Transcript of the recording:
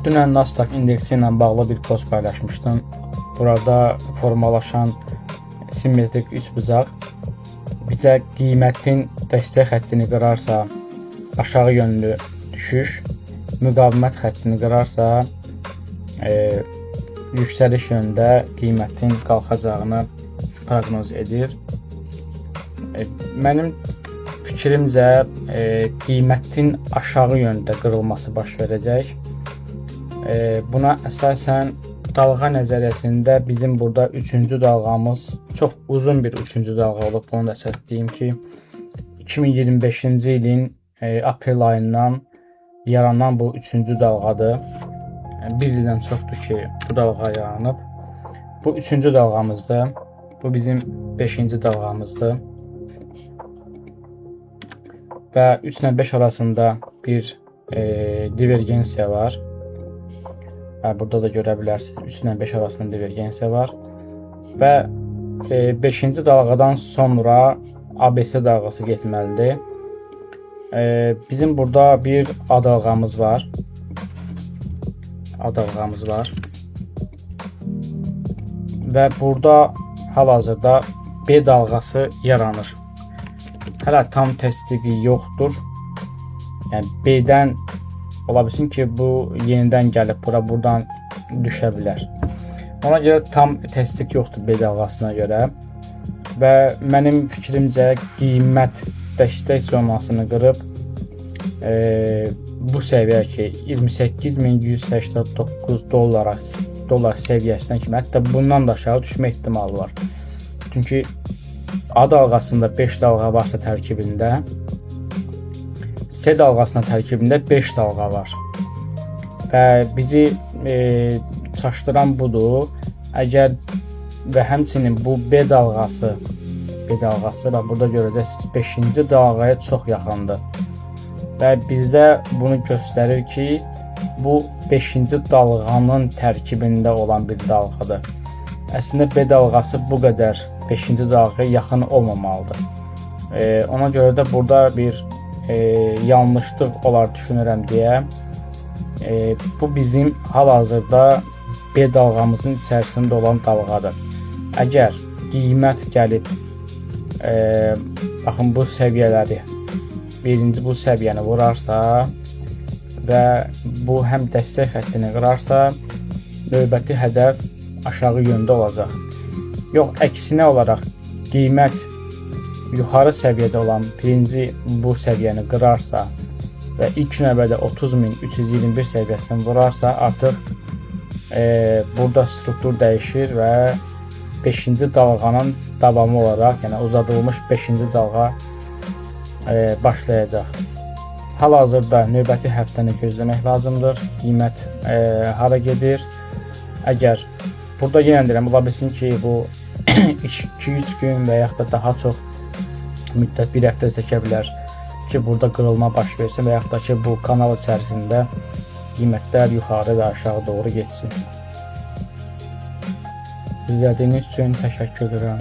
Dünən Nasdaq indeksi ilə bağlı bir post paylaşmışdım. Burada formalaşan simmetrik üçbucaq bizə qiymətin dəstək xəttini qırarsa aşağı yönlü düşüş, müqavimət xəttini qırarsa yüksəliş yöndə qiymətin qalxacağını proqnoz edir. Mənim fikrimcə qiymətin aşağı yöndə qırılması baş verəcək. Buna əsasən dalğa nəzəriyyəsində bizim burada üçüncü dalğamız çox uzun bir üçüncü dalğa olub. Bunu da əsas deyim ki, 2025-ci ilin aprel ayından yaranan bu üçüncü dalğadır. Yəni, bir ildən çoxdur ki, bu dalğa yaranıb. Bu üçüncü dalğamızdır. Bu bizim beşinci dalğamızdır. Və 3 ilə 5 arasında bir divergensiya var. Və burada da görə bilərsiniz, 3 ilə 5 arasında divergensiya var. Və 5-ci dalğadan sonra ABC dalğası getməlidir. Bizim burada bir A dalğamız var. A dalğamız var. Və burada hal-hazırda B dalğası yaranır. Hələ tam təsdiqi yoxdur. Yəni B-dən ola bilsin ki, bu yenidən gəlib bura, buradan düşə bilər. Ona görə tam təsdiq yoxdur B dalğasına görə. Və mənim fikrimcə qiymət dəstək zonasını qırıb bu səviyyə ki 28.189 dollar səviyyəsinə kimi, hətta bundan da aşağı düşmə ehtimalı var. Çünki A dalğasında 5 dalğa varsa tərkibində, C dalğasının tərkibində 5 dalğa var. Və bizi çaşdıran budur. Əgər və həmçinin bu B dalğası və burada görəcəksiniz 5-ci dalğaya çox yaxındır. Və bizdə bunu göstərir ki, bu 5-ci dalğanın tərkibində olan bir dalğadır. Əslində B dalğası bu qədər 5-ci dalğaya yaxın olmamalıdır. Ona görə də burada bir yanlışlıq olar düşünürəm deyə bu bizim hal-hazırda B dalğamızın içərisində olan dalğadır. Əgər qiymət gəlib baxın bu səviyyələri, birinci bu səviyyəni vurarsa və bu həm dəstək xəttini qırarsa, növbəti hədəf aşağı yöndə olacaq. Yox, əksinə olaraq qiymət yuxarı səviyyədə olan birinci bu səviyyəni qırarsa və ilk növbədə 30.321 səviyyəsini vurarsa, artıq burada struktur dəyişir və 5-ci dalğanın davamı olaraq, yəni uzadılmış 5-ci dalğa başlayacaq. Hal-hazırda növbəti həftəni gözləmək lazımdır. Qiymət hara gedir? Əgər burada yenə deyirəm, ola bilsin ki, bu 2-3 gün və yaxud da daha çox müddət, bir həftə çəkə bilər ki, burada qırılma baş versin və yaxud da ki, bu kanal içərisində qiymətlər yuxarı və aşağı doğru getsin. İzlədiyiniz üçün təşəkkür edirəm.